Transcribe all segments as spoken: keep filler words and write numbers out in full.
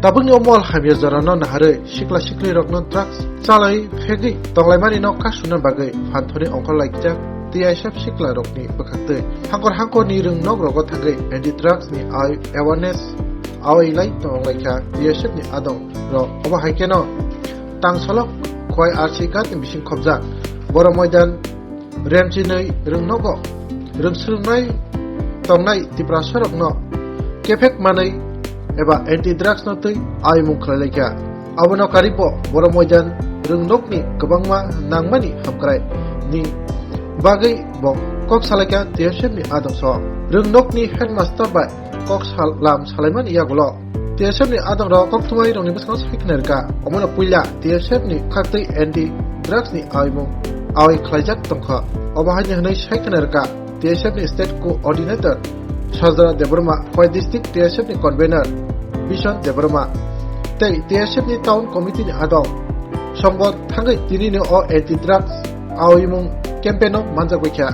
Tabukni o mol hamya jorano naharwi sikla siklirokno drugs chalai phegwi tonglaimani no kasuna bagwi phanthorwi ongkhorlaijak T S F siklarokni bwkhaktwi. Hangkor hangkorni rwngnokrogo thangwi anti drugs ni ai awareness awailai tonglaikha T S F ni adongrok. Obo hai kheno tangsolok Khowai R C Ghat ni bising khobjak Boro Moidan Remchinwi rwngnogo rwngswrwngnai tongnai Tiprasarokno kephek manwi eba anti drugs no twi aimung khlailaikha. Abono karibo Boro Moidan rwngnokni kwbangma nangmani hamkrai ni bagwi bo kok salaikha T S F ni adongso. Rwngnokni headmaster bai kok sal-, lam salaimani yagulo T S F ni adongrok koktwmai rokni bwskango sai khna rwkha. Omono puila T S F ni khaktwi anti drugs ni aimung awai khlaijak tongkha. Obo haini hwnwi sai khna rwkha T S F ni state coordinator Sajra Debbarma, Khowai district T S F ni convener Bison Debbarma tei T S F ni town committee ni adong Songbo thangwi tinini o anti drugs aimung campaign no manjak baikha.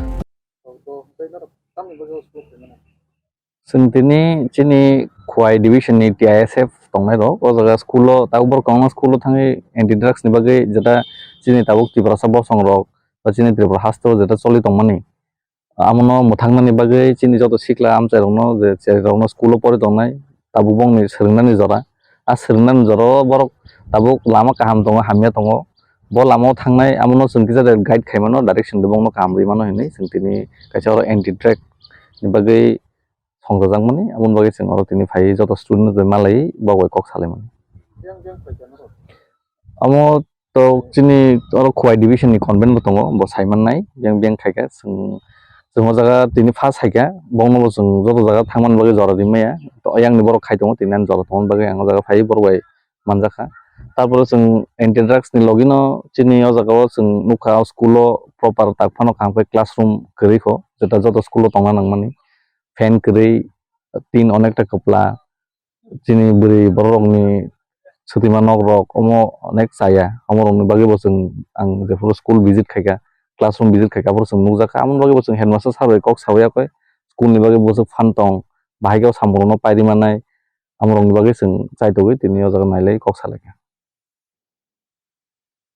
Chwng tini chini Khowai division ni T I S F tongnai rok o jaga school o tabuk borok kwbangma school o thangwi anti drugs ni bagwi jeta chini tabuk Tiprasa bosong rok ba chini Tripura haste o jeta choli tongmani, amono mwthangnani bagwi chini joto sikla amchai rokno je cherai rokno school o pori tongnai tabuk bongni swrwngnani jora, a swrwngnani jora o borok tabuk lama kaham tongo, hamya tongo, bo lama o thangnai amono chwng kisa guide khaimano, direction de bongno kaham rwimano hinwi chwng tini kaisa oro anti drug ni bagwi songchajakmani, aboni bagwi chwng oro tini phaiwi joto student rok malaiwi bo bai kok salaimani. Amo to chini oro Khowai division ni convent bo tongo, bo saimannai, yang biyang khaikha, chwng, chwng o jaga tini first haikha, bongno bo chwng joto jaga thangmani bagwi jora rimaya, to ayang ni borok khai tongo, tini ani jora tongmani bagwi ang o jaga phaiwi borok bai manjakha. Tarpore chwng anti drugs ni logino chini o jaga o chwng nukha, o school o proper tak phano kaham khe classroom kwrwi kho, jeta joto school o tongna nangmani. Fan kwrwi, tin onekta kwpla, chini bwrwi borok rokni swtwima nok rok omo onek chaya, omo rokni bagwi bo chwng ang jephuru school visit khaikha, classroom visit khaikha, aphuru chwng nukjakha, aboni bagwi bo chwng headmaster sir bai kok sawi yakwi school ni bagwi bwswk phan tong, bahai khe o samung rokno pairi mannai, amo rokni bagwi chwng chaitogwi tini o jaga nailai kok salaikha.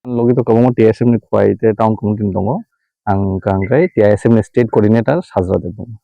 Logi to kwbangma T S F ni Khowai tei town committee ni tongo. Ang hwnkha hwnkhe T I S F ni state coordinator Sajra Debbarma.